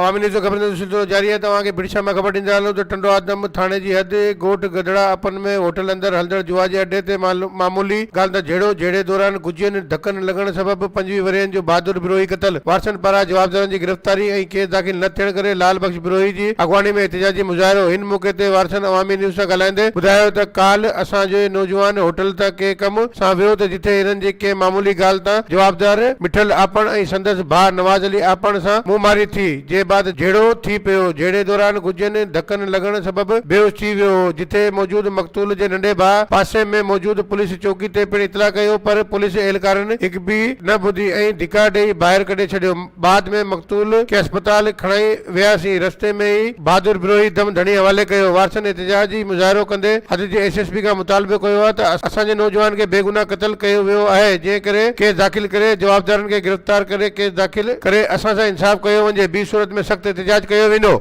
عوامي news جو خبرن جو سلسلو جاري آهي توهان کي ڀٽ شاهه مان خبر ڏيندا هلون ته ٽنڊو آدم ٿاڻي جي حد ڳوٺ گدڙا اپن ۾ هوٽل اندر هلندڙ جوا جي اڏي تي معمولي ڳالهه تان جهيڙو، جهيڙي دوران گجين ڌڪن لڳڻ سبب 25 ورهين جو بهادر بروهي قتل، وارثن پاران جوابدارن جي گرفتاري ۽ ڪيس داخل نه ٿيڻ ڪري لال بخش بروهي جي اڳواڻي ۾ احتجاجي مظاهرو، هن موقعي تي وارثن عوامي نيوز سان ڳالهائيندي ٻڌايو ته ڪالهه اسان جو نوجوان هوٽل تان ڪنهن ڪم سان ويو ته جٿي هنن جي ڪنهن معمولي ڳالهه تان جوابدار مٺل آپڻ ۽ سندس ڀاء نواز علي آپڻ سان منهن ماري ٿي، جنهن بعد جهيڙو ٿي پيو، جهيڙي دوران گجين ڌڪن لڳڻ سبب بيهوش ٿي ويو هو، جٿي موجود مقتول جي ننڍي ڀاء پاسي ۾ موجود پوليس چوڪي تي پڻ اطلاع ڪيو پر پوليس اهلڪارن هڪ به نه ٻڌي ۽ ڌڪا ڏئي ٻاهر ڪڍي ڇڏيو، بعد ۾ مقتول کي اسپتال کڻائي وياسين، رستي ۾ ئي بهادر بروهي دم ڌڻي حوالي ڪيو، وارثن احتجاجي مظاهرو ڪندي حد جي ايس ايس پي کان مطالبو ڪيو آهي ته اسان جي نوجوان کي بيگناهه قتل ڪيو ويو آهي، جنهن ڪري ڪيس داخل ڪري جوابدارن کي گرفتار ڪري ڪيس داخل ڪري اسان سان انصاف ڪيو وڃي، ٻي صورت ۾ سخت احتجاج ڪيو ويندو.